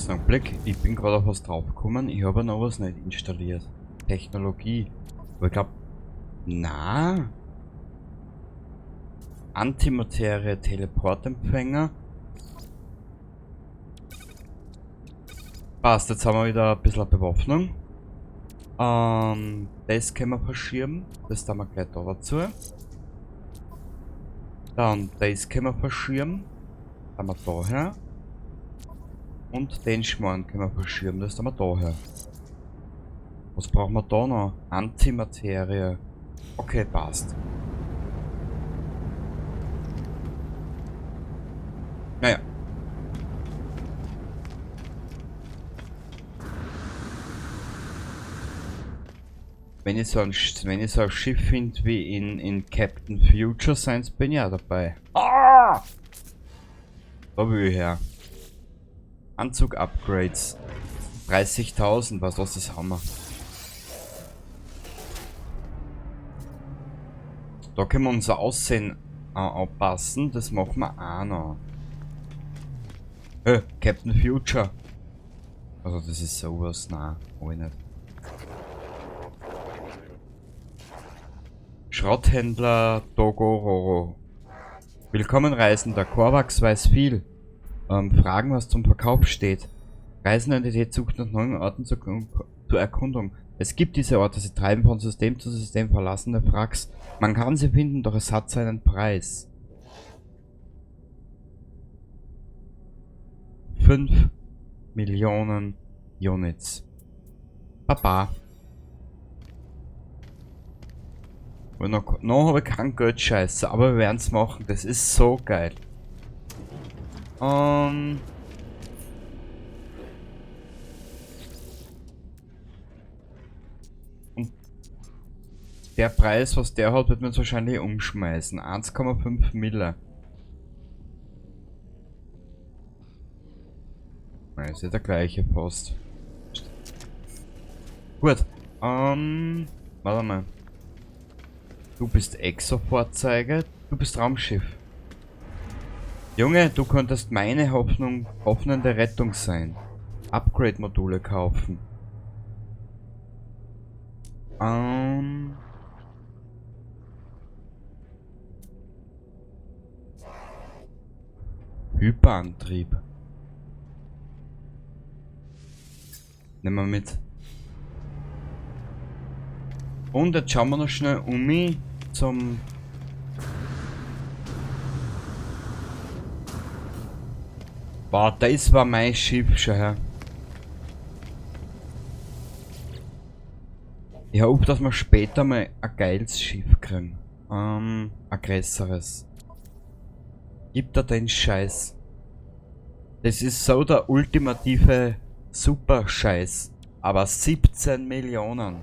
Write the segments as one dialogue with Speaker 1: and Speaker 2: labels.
Speaker 1: Kurzen Augenblick. Ich bin gerade auf was draufgekommen. Ich habe noch was nicht installiert. Technologie. Aber ich glaube. Na. Antimaterie Teleportempfänger. Passt, jetzt haben wir wieder ein bisschen Bewaffnung. Das können wir verschieben. Das tun wir gleich da dazu. Dann das können wir verschieben. Haben wir daher. Und den Schmarrn können wir verschieben. Das tun wir daher. Was brauchen wir da noch? Antimaterie. Okay, passt. Naja. Wenn ich so ein, wenn ich so ein Schiff finde wie in Captain Future Science, bin ich auch dabei. Ah! Da will ich her. Anzug-Upgrades. 30.000, was was das haben wir. Da können wir unser Aussehen anpassen. Das machen wir auch noch. Captain Future. Also das ist sowas. Nein, hab ich nicht. Schrotthändler Dogororo. Willkommen Reisender. Korvax weiß viel. Fragen, was zum Verkauf steht. Reisende Entität sucht nach neuen Orten zur Erkundung. Es gibt diese Orte, sie treiben von System zu System verlassene Wracks. Man kann sie finden, doch es hat seinen Preis. 5 Millionen Units. Baba. Und noch habe ich kein Geld, scheiße, aber wir werden es machen. Das ist so geil. Und der Preis, was der hat, wird man wahrscheinlich umschmeißen. 1,5 Mille. Das ist ja der gleiche Post. Gut. Warte mal. Du bist Exo-Vorzeige, du bist Raumschiff. Junge, du könntest meine Hoffnung, hoffnende Rettung sein. Upgrade-Module kaufen. Hyperantrieb. Nehmen wir mit. Und jetzt schauen wir noch schnell um mich zum... Boah, das war mein Schiff schon her. Ich hoffe, dass wir später mal ein geiles Schiff kriegen. Ein größeres. Gib da den Scheiß. Das ist so der ultimative Super-Scheiß. Aber 17 Millionen.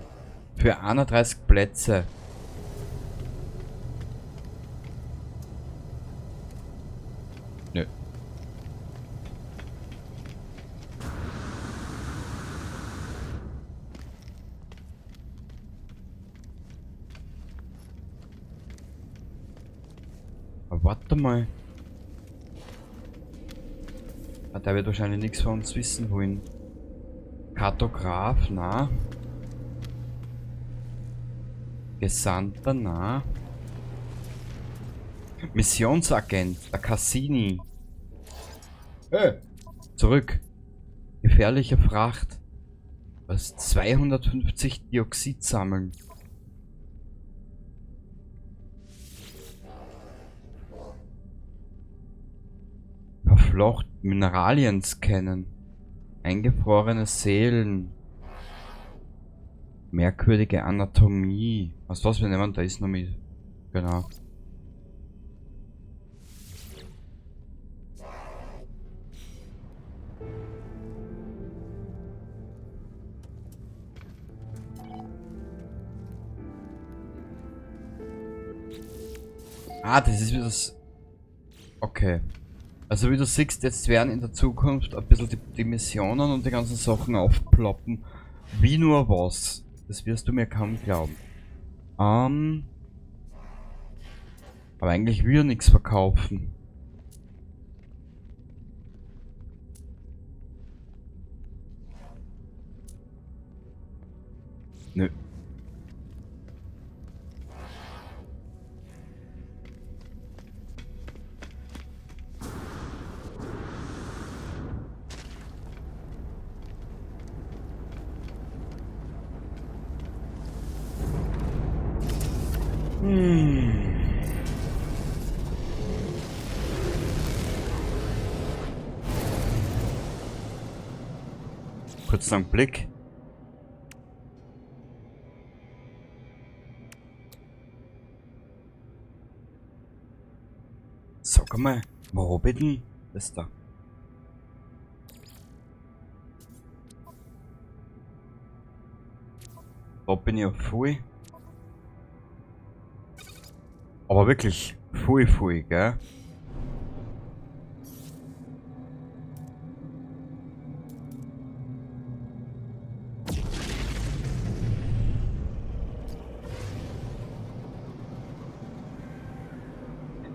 Speaker 1: Für 31 Plätze. Nö. Aber warte mal. Ah, der wird wahrscheinlich nichts von uns wissen wollen. Kartograf, na. Gesandter, na. Missionsagent, der Cassini. Hey. Zurück. Gefährliche Fracht. Was? 250 Dioxid sammeln. Verflocht Mineralien scannen. Eingefrorene Seelen. Merkwürdige Anatomie. Was was, wir nehmen das noch mit. Genau. Ah, das ist wieder das. Okay. Also wie du siehst, jetzt werden in der Zukunft ein bisschen die Missionen und die ganzen Sachen aufploppen. Wie nur was. Das wirst du mir kaum glauben. Aber eigentlich will ich nichts verkaufen. Nö. Kurz einen Blick. Sag mal, wo hab ich denn das da? Da bin ich ja voll. Aber wirklich voll, voll, gell?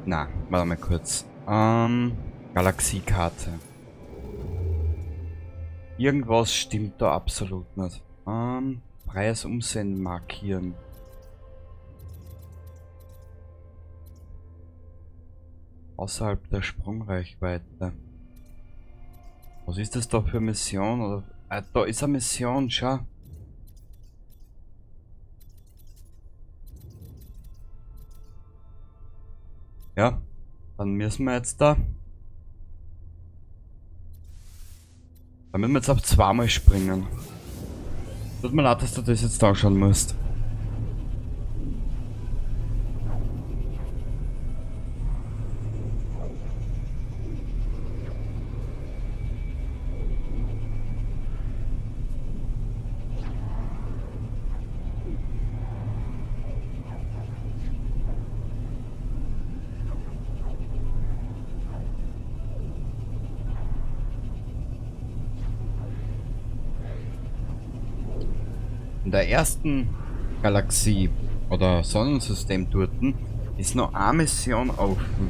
Speaker 1: Na, warte mal kurz. Galaxiekarte. Irgendwas stimmt da absolut nicht. Freies Umsenden markieren. Außerhalb der Sprungreichweite. Was ist das da für Mission? Oder, da ist eine Mission, schau. Ja, dann müssen wir jetzt da. Dann müssen wir jetzt auf zweimal springen. Tut mir leid, dass du das jetzt anschauen musst. In der ersten Galaxie oder Sonnensystem dort ist noch eine Mission offen.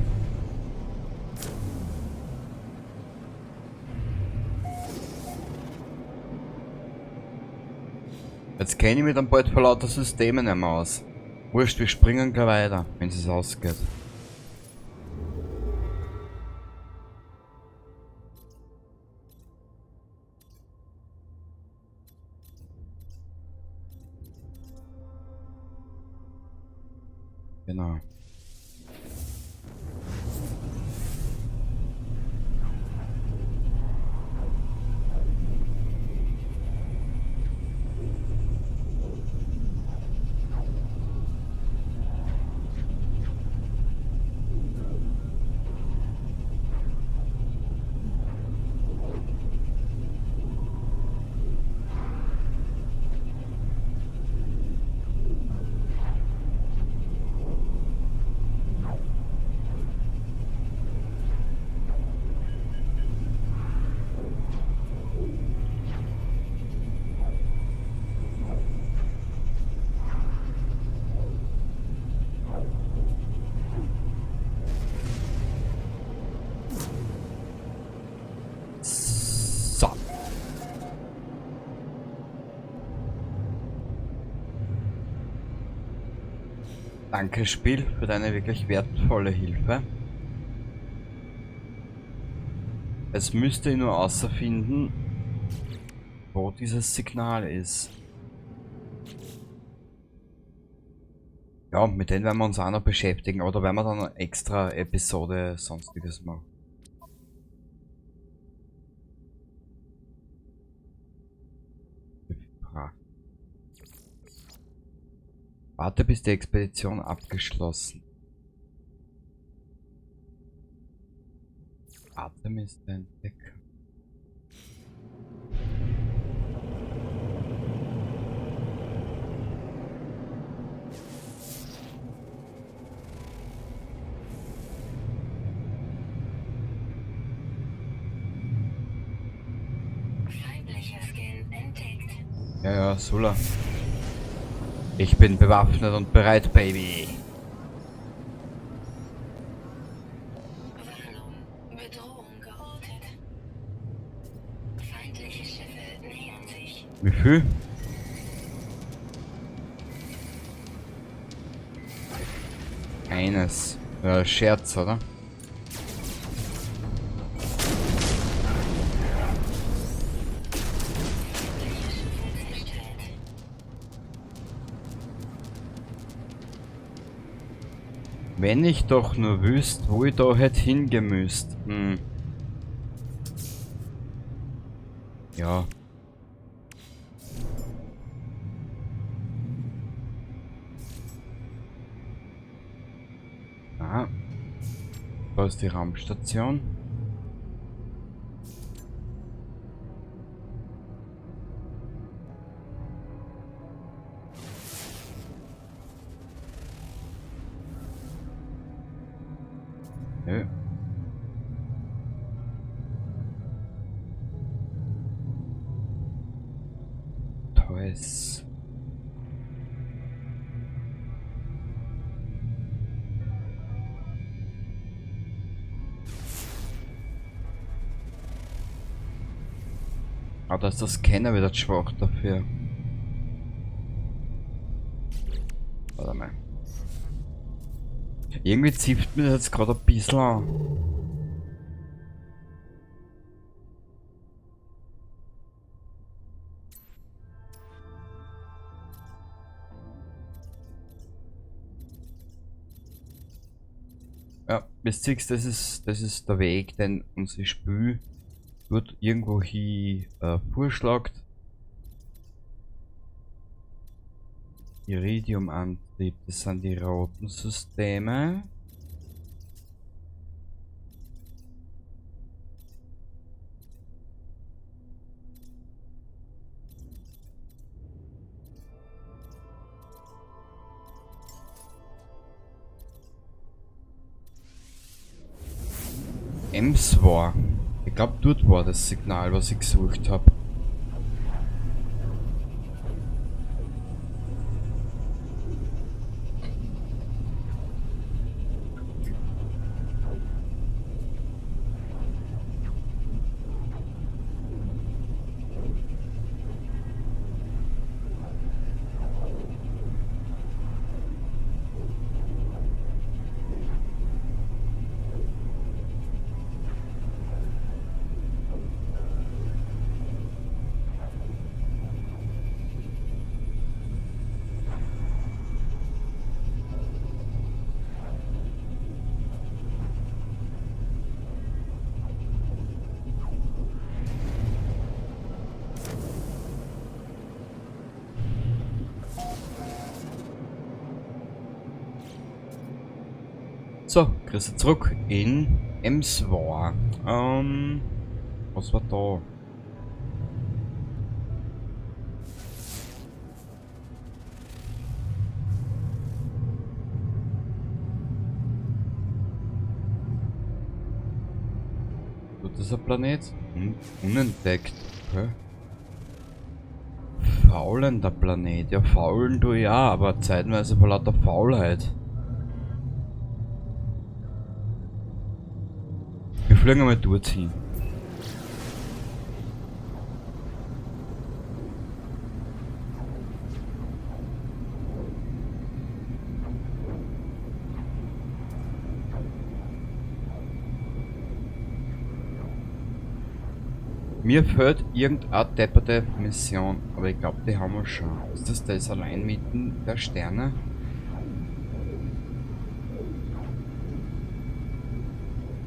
Speaker 1: Jetzt kenne ich mich dann bald vor lauter Systemen nicht mehr aus. Wurscht, wir springen gleich weiter, wenn es ausgeht. Genau. So. Danke, Spiel, für deine wirklich wertvolle Hilfe. Es müsste ich nur außerfinden, wo dieses Signal ist. Ja, mit denen werden wir uns auch noch beschäftigen, oder werden wir dann eine extra Episode sonstiges machen. Warte, bis die Expedition abgeschlossen. Artemis der Entdecker.
Speaker 2: Feindlicher Skin entdeckt.
Speaker 1: Ja, ja, Sulla. Ich bin bewaffnet und bereit, Baby.
Speaker 2: Warnung. Bedrohung geortet. Feindliche Schiffe nähern sich.
Speaker 1: Wie viel? Eines. Scherz, oder? Wenn ich doch nur wüsste, wo ich da hätte hingemüsst. Hm. Ja. Ah. Da ist die Raumstation. Nö. Toys. Ah, da ist das Scanner wieder zu schwach dafür. Warte mal. Irgendwie zieht mir das jetzt gerade ein bisschen an. Ja, bis siehst, das ist der Weg, den unser Spiel wird irgendwo hin vorschlägt. Iridium-Antrieb, das sind die roten Systeme. Ems war. Ich glaub, dort war das Signal, was ich gesucht hab. So, Grüße zurück in Emswar. Was war da? Tut dieser Planet? Unentdeckt. Okay. Faulender Planet. Ja, faulen du ja, aber zeitweise vor lauter Faulheit. Wir fliegen einmal dorthin. Mir fehlt irgendeine depperte Mission, aber ich glaub, die haben wir schon. Ist das das allein mitten der Sterne?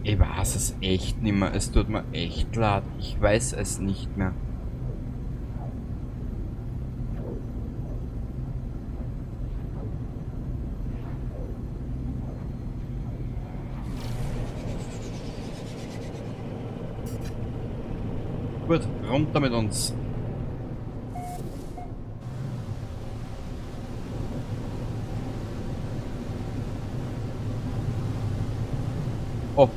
Speaker 1: Ich weiß es echt nicht mehr. Es tut mir echt leid. Ich weiß es nicht mehr. Gut, runter mit uns. Oh.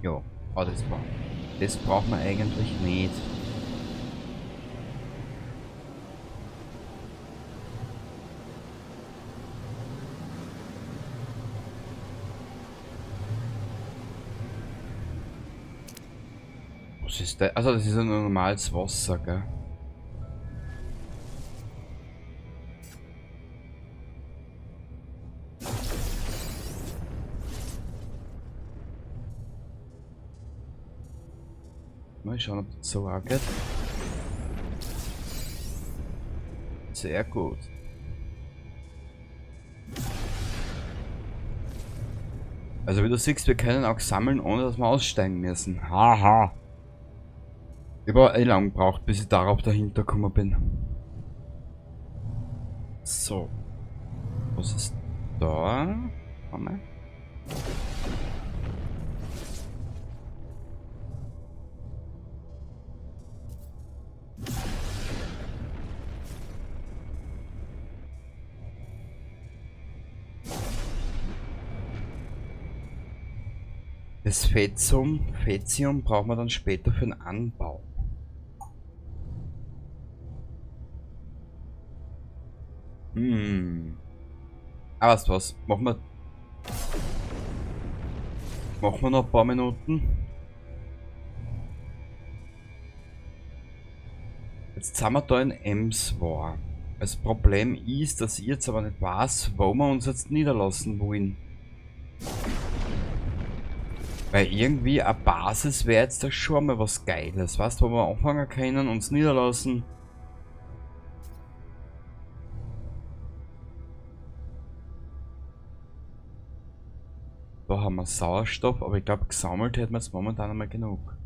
Speaker 1: Jo, oh, das braucht man eigentlich nicht. Was ist das? Also das ist ein normales Wasser, gell? Mal schauen, ob das so auch geht. Sehr gut. Also wie du siehst, wir können auch sammeln, ohne dass wir aussteigen müssen. Haha. Ich habe eh lang gebraucht, bis ich darauf dahinter gekommen bin. So. Was ist da? Warte mal. Das Fetium brauchen wir dann später für den Anbau. Hm. Aber weißt du was? Machen wir noch ein paar Minuten. Jetzt sind wir da in Emswar. Das Problem ist, dass ich jetzt aber nicht weiß, wo wir uns jetzt niederlassen wollen. Weil irgendwie eine Basis wäre jetzt da schon mal was Geiles, weißt du, wo wir anfangen können, uns niederlassen. Da haben wir Sauerstoff, aber ich glaube, gesammelt hätten wir jetzt momentan einmal genug.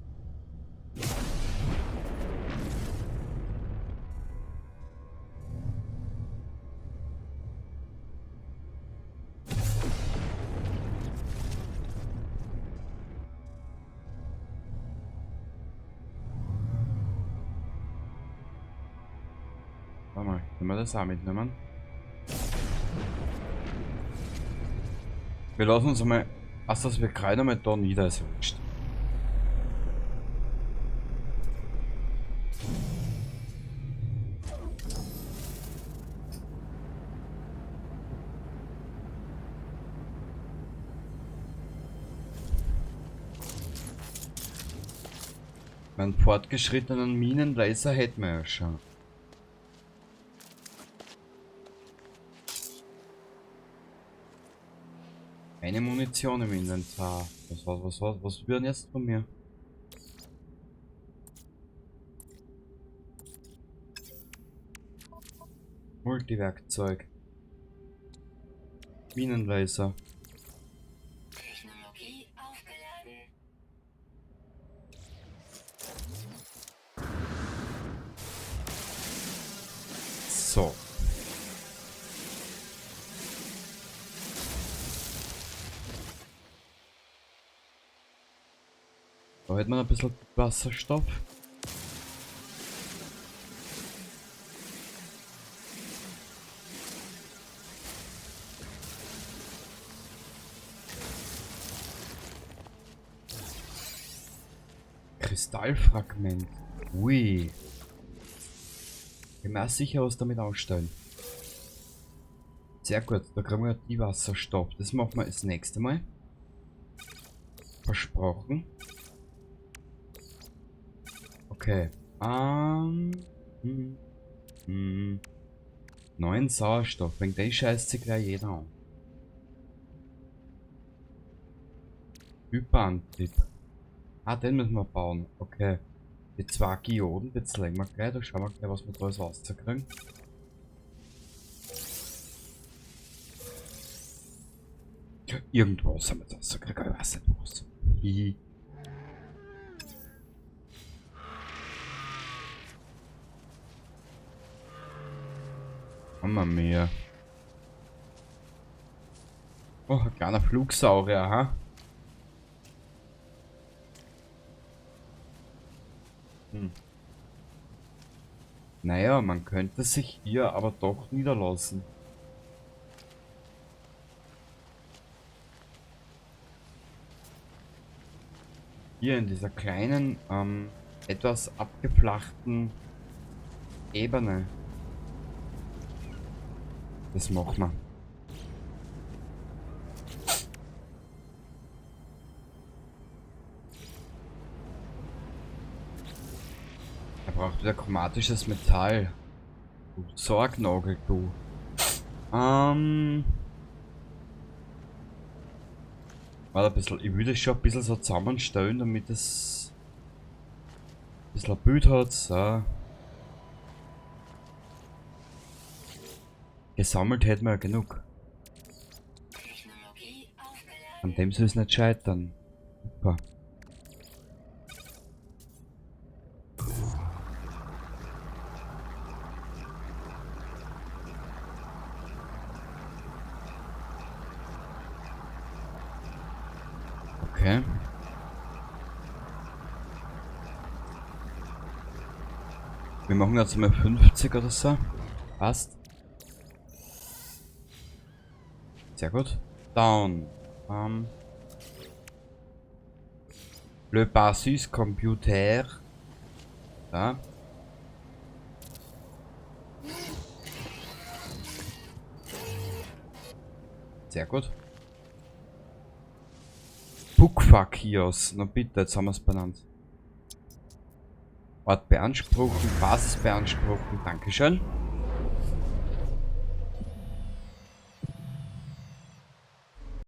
Speaker 1: Warte mal, können wir das auch mitnehmen? Wir lassen uns einmal. Ach, dass wir gerade einmal da nieder ist. Wurscht. Meinen fortgeschrittenen Minenlaser hätten wir ja schon. Eine Munition im Inventar. Was will denn jetzt von mir? Multiwerkzeug. Minenlaser.
Speaker 2: Technologie aufgeladen.
Speaker 1: So. Da hätte man ein bisschen Wasserstoff. Kristallfragment. Ui. Bin mir auch sicher, was damit ausstellen. Sehr gut, da kriegen wir die Wasserstoff. Das machen wir das nächste Mal. Versprochen. Okay. 9 Sauerstoff. Wegen dem scheißt sich gleich jeder an. Hyperantrieb. Ah, den müssen wir bauen. Okay. Die 2 Geoden, jetzt legen wir gleich. Da schauen wir gleich, was wir da alles rauskriegen. Irgendwas haben wir jetzt rausgekriegt, aber ich weiß nicht was. Hihi. Haben wir mehr. Oh, ein kleiner Flugsaurier, aha. Hm. Naja, man könnte sich hier aber doch niederlassen. Hier in dieser kleinen, etwas abgeflachten Ebene. Das machen wir. Er braucht wieder chromatisches Metall. Du Sorgnagel, du. Warte ein bisschen. Ich würde es schon ein bisschen so zusammenstellen, damit es Bisschen Bild hat, so. Gesammelt hätten wir ja genug.
Speaker 2: Technologie aufgeladen.
Speaker 1: An dem soll es nicht scheitern. Super. Okay. Wir machen jetzt mal 50 oder so. Passt. Sehr gut. Down. Le Basis Computer. Da. Sehr gut. Bookfuck-Kiosk. Na bitte, jetzt haben wir's benannt. Ort beanspruchen, Basis beanspruchen. Dankeschön.